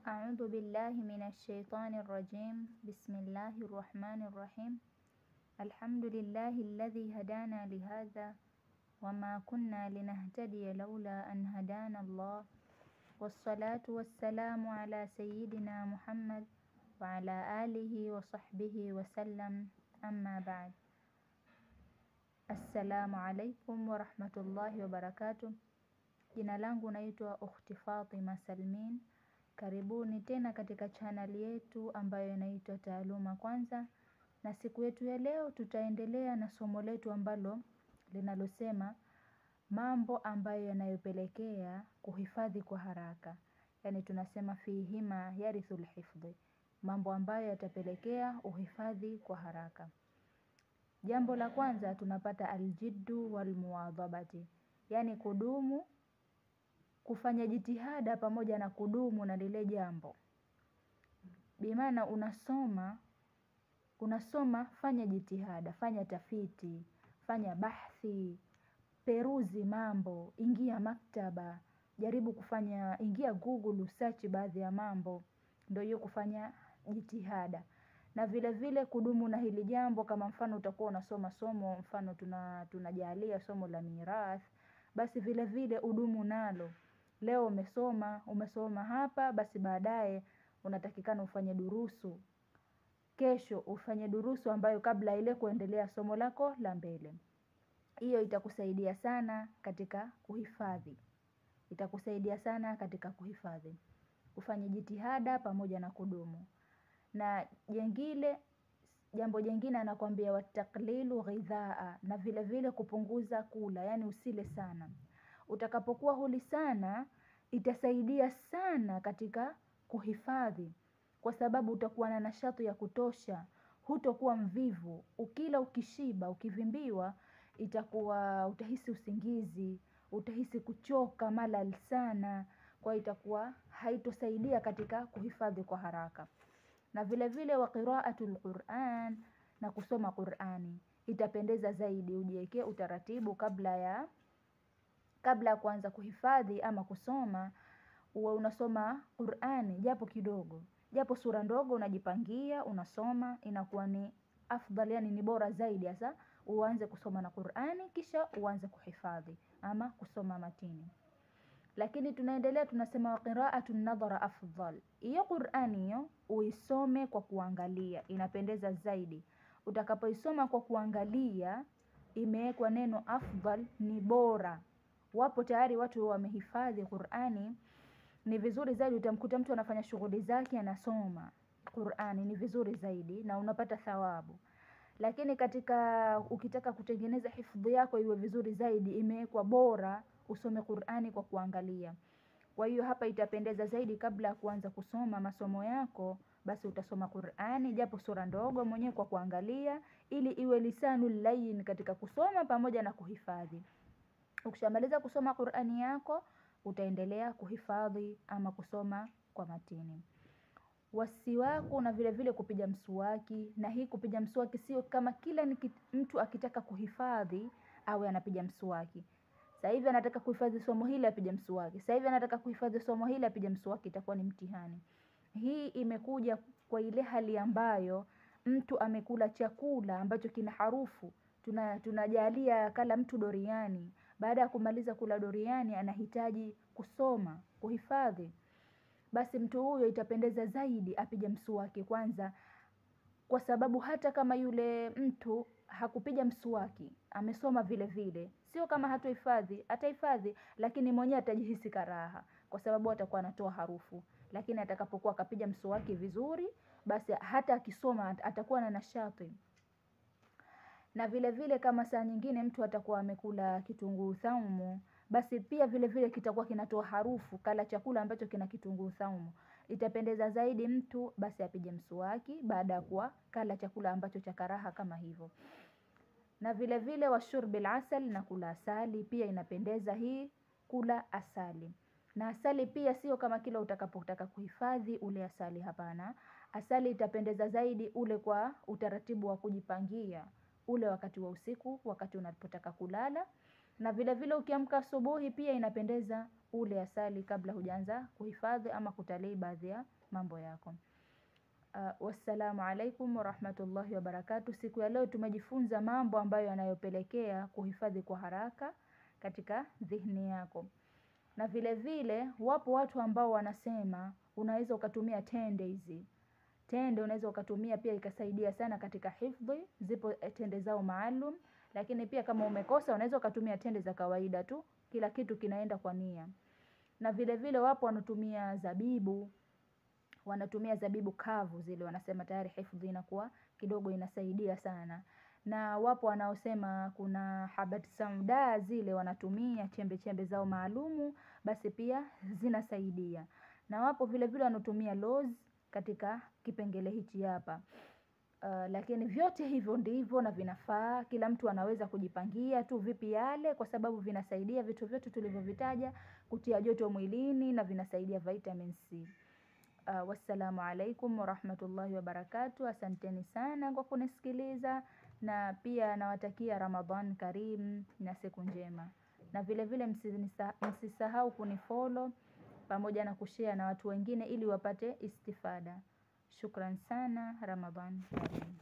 A'udhu billahi minash shaitani rajim. Bismillahir rahmanir rahim. Alhamdulillahi alladhi hadana lihadha wama kunna linahtadiya laula an hadana Allah. Wassalatu wassalamu ala sayyidina Muhammad wa ala alihi wa sahbihi wa sallam. Amma ba'd. Assalamu alaikum wa rahmatullahi wa barakatuh. Jina langu naitwa Ukhti Fatima Salmin. Karibuni tena katika channel yetu ambayo inaitwa Taaluma Kwanza, na siku yetu ya leo tutaendelea na somo letu ambalo linalosema mambo ambayo yanayopelekea kuhifadhi kwa haraka. Yani tunasema fihima yarithul hifdhi, mambo ambayo yatapelekea uhifadhi kwa haraka. Jambo la kwanza tunapata aljiddu walmuwadhabati, yani kudumu, kufanya jitihada pamoja na kudumu na lile jambo. Bimaana unasoma, fanya jitihada, fanya tafiti, fanya bahthi, peruzi mambo, ingia maktaba, jaribu kufanya, ingia Google usearch baadhi ya mambo, ndio hiyo kufanya jitihada. Na vile vile kudumu na hili jambo. Kama mfano utakuwa unasoma somo, mfano tunajalia somo la mirath, basi vile vile udumu nalo. Leo umesoma hapa, basi baadaye unatakikana ufanye durusu. Kesho ufanye durusu ambayo kabla ile kuendelea somo lako la mbele. Hiyo itakusaidia sana katika kuhifadhi. Itakusaidia sana katika kuhifadhi. Ufanye jitihada pamoja na kudumu. Na jengile, jambo jengine anakuambia wataklilu ghidhaa, na vile vile kupunguza kula, yani usile sana. Utakapokuwa huli sana, itasaidia sana katika kuhifadhi, kwa sababu utakuwa na nashati ya kutosha, hutokuwa mvivu. Ukila ukishiba, ukivimbiwa, itakuwa utahisi usingizi, utahisi kuchoka malal sana, kwa itakuwa haitosaidia katika kuhifadhi kwa haraka. Na vile vile wa qira'atul Qur'an, na kusoma Qur'ani itapendeza zaidi. Ujiwekee utaratibu kabla ya kuanza kuhifadhi ama kusoma, uwe unasoma Qur'ani japo kidogo, japo sura ndogo unajipangia, unasoma, inakuwa ni afdal, yani ni bora zaidi. Hasa uanze kusoma na Qur'ani kisha uanze kuhifadhi ama kusoma matini. Lakini tunaendelea tunasema wa qira'atun nadhara afdal. Hiyo Qur'ani hiyo uisome kwa kuangalia, inapendeza zaidi. Utakapoisoma kwa kuangalia, imewekwa neno afdal, ni bora. Wapo tayari watu wamehifadhi Qur'ani, ni vizuri zaidi. Utamkuta mtu anafanya shughuli zake anasoma Qur'ani, ni vizuri zaidi na unapata thawabu. Lakini katika ukitaka kutengeneza hifadhi yako iwe vizuri zaidi, imewekwa bora usome Qur'ani kwa kuangalia. Kwa hiyo hapa itapendeza zaidi, kabla ya kuanza kusoma masomo yako, basi utasoma Qur'ani japo sura ndogo mwenyewe kwa kuangalia, ili iwe lisanul layin katika kusoma pamoja na kuhifadhi. Ukishamaliza kusoma Qur'ani yako, utaendelea kuhifadhi ama kusoma kwa matini. Wasiwaku na vile vile kupiga mswaki. Na hii kupiga mswaki sio kama kila mtu akitaka kuhifadhi awe anapiga mswaki. Sasa hivi anataka kuhifadhi somo hili apige mswaki, sasa hivi anataka kuhifadhi somo hili apige mswaki, itakuwa ni mtihani. Hii imekuja kwa ile hali ambayo mtu amekula chakula ambacho kina harufu. Tunajalia kala mtu doriani, baada ya kumaliza kula doriani anahitaji kusoma, kuhifadhi. Basi mtu huyo itapendeza zaidi apige mswaki kwanza, kwa sababu hata kama yule mtu hakupiga mswaki, amesoma vile vile, sio kama hatohifadhi, atahifadhi, lakini mwenyewe atajihisi karaha, kwa sababu atakuwa anatoa harufu. Lakini atakapokuwa akapiga mswaki vizuri, basi hata akisoma atakuwa na nashati. Na vile vile kama saa nyingine mtu atakuwa amekula kitunguu thaumu, basi pia vile vile kitakuwa kinatoa harufu, kala chakula ambacho kina kitunguu thaumu. Itapendeza zaidi mtu basi apige mswaki baada ya kuwa kala chakula ambacho cha karaha kama hivyo. Na vile vile washurbil asal, na kula asali pia inapendeza hii, kula asali. Na asali pia sio kama kila utakapotaka kuhifadhi ule asali, hapana. Asali itapendeza zaidi ule kwa utaratibu wa kujipangia, ule wakati wa usiku, wakati unapotaka kulala. Na vile vile ukiamka asubuhi pia inapendeza ule asali kabla hujaanza kuhifadhi ama kutalii baadhi ya mambo yako. Wassalamu alaikum warahmatullahi wabarakatuh. Siku ya leo tumejifunza mambo ambayo yanayopelekea kuhifadhi kwa haraka katika dhihni yako. Na vile vile wapo watu ambao wanasema unaweza ukatumia tende hizi. Tende unaweza ukatumia pia ikasaidia sana katika hifdhi, zipo tende zao maalum, lakini pia kama umekosa unaweza ukatumia tende za kawaida tu, kila kitu kinaenda kwa nia. Na vile vile wapo wanatumia zabibu, wanatumia zabibu kavu zile, wanasema tayari hifdhi inakuwa kidogo inasaidia sana. Na wapo wanaosema kuna habat sauda zile wanatumia chembe chembe zao maalumu, basi pia zinasaidia. Na wapo vile vile wanatumia lozi katika kipengele hichi hapa. Lakini vyote hivyo ndivyo na vinafaa, kila mtu anaweza kujipangia tu vipi yale, kwa sababu vinasaidia vitu vyote tulivyovitaja kutia joto mwilini na vinasaidia vitamin C. Wassalamu alaikum warahmatullahi wabarakatuh. Asanteni sana kwa kunisikiliza, na pia nawatakia Ramadhan Karim na siku njema. Na vile vile msisahau kunifollow pamoja na kushare na watu wengine ili wapate istifada. Shukran sana. Ramadhan Karim.